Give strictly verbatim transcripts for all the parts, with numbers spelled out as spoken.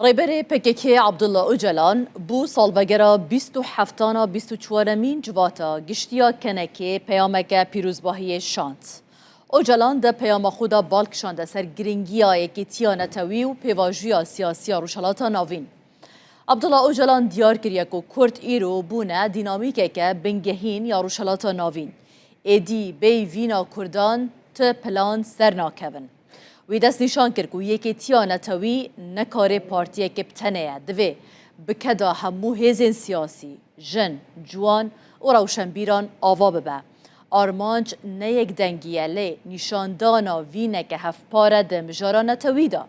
Rêberê P K K Abdullah Ocalan bû salvegera bîst û heftan a bîst û çaremîn Civata Giştî ya Kenekê peyameke pîrozbahiyê şand. Ocalan di peyama xwe de bal kişande ser girîngiya yekîtiya netewî û pêvajoya siyasî ya Rojhilata Navîn. Abdullah Ocalan diyar kiriye ku Kurd îro bûne dînamîkeke bingehîn ya Rojhilata Navîn. Êdî bêyî vîna Kurdan ti plan ser nakevin. Wî destnîşan kir ku yekîtiya netewî nekarê partiyeke bi tenê ye, divê bi keda hemû hêzên siyasî, jin, ciwan û rewşenbîran ava bibe. Armanc ne yekdengî ye, lê nîşandana vîneke hevpar e di mijara netewî de.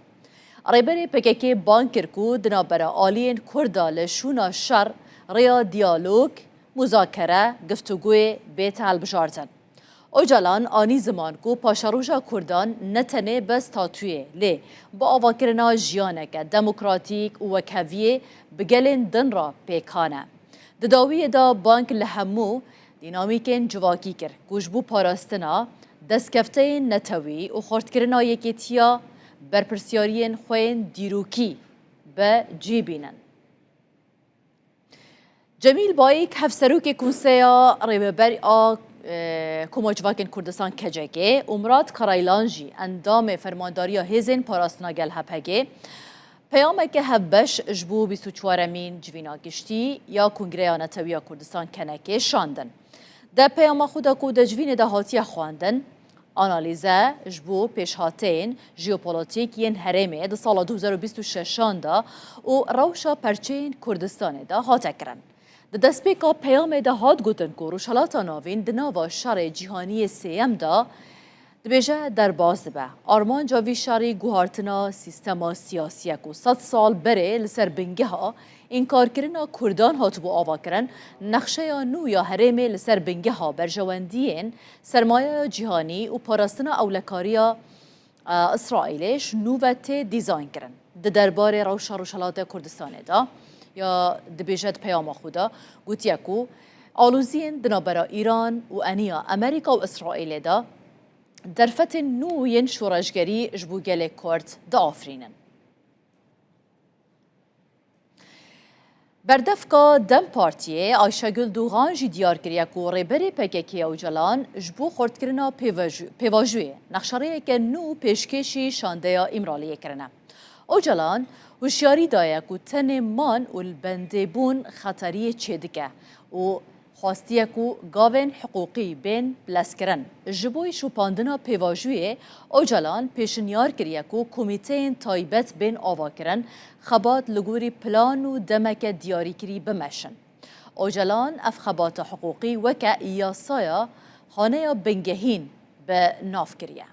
Rêberê P K K bang kir ku di navbera aliyên Kurda li şûna şer rêya diyalog, muzakere, giftûgoyê bête hilbijartin. Ocalan anî ziman ku paşeroja Kurdan ne tenê bi statûyê, lê bi avakirina jiyaneke demokratîk û wekheviyê bi gelên din re pêkan e. Di dawiyê de bang li hemû dînamîkên civakî kir ku ji bo parastina destkefteyên netewî û xurtkirina yekîtiya berpirsiyariyên xwe yên dîrokî bi cî bînin. Cemîl Bayik, hevserokê Konseya Rêveber a, e, Koma Civakên Kurdistan, K C K, û Murat Karaylan jî endamê Fermandariya Hêzên Parastina Gel, H P G, peyameke hevbeş ji bo bîst û çaremîn Civîna Giştî ya Kongreya Netewî ya Kurdistan, K N K, şandin. Di peyama xwe de ku di civînê de hatiye xwendin, analize ji bo pêşhateyên jeopolotîk yên herêmê di sala du hezar û bîst û şeşan de û rewşa perçeyên Kurdistanê de hate kirin. Di destpêka peyamê de hat gotin ku Rojhilata Navîn di nava şerê cîhanî yê sêyem de dibêje derbas dibe. Armanca vî şerî guhartina sîstema siyasî ye ku sed sal berê li ser bingeha înkarkirina Kurdan hatibû avakirin, nexşeya nû ya herêmê li ser bingeha berjewendiyên sermayeya cîhanî û parastina ewlekariya, e, Îsraîlê ji nû ve tê dîzaynkirin. Di derbarê rewşa Rojhilata Kurdistanê de, ya dibêje di peyama xwe de, gotiye ku aloziyên di navbera Îran û eniya Amerîka û Îsraîlê de derfetên nû yên şoreşgerî ji bo gelê Kurd diafirînin. Berdevka DEM Partiyê Ayşegül Doğan jî diyar kiriye ku Rêberê P K K Ocalan ji bo xurtkirina pêvajo-, pêvajoyê nexşerêyeke nû pêşkêşî şandeya Îmraliyê kirine. Ocalan hişyarî daye ku tenê man û li bendê bûn xeteriyê çêdike û xwestiye ku gavên hiqûqî bên bilezkirin. Ji bo şopandina pêvajoyê, Ocalan pêşinyar kiriye ku komîteyên taybet bên avakirin, xebat li gorî plan û demeke diyarîkirî bimeşin. Ocalan ev xebata hiqûqî weke yasaya xaneya bingehîn bi nav kiriye.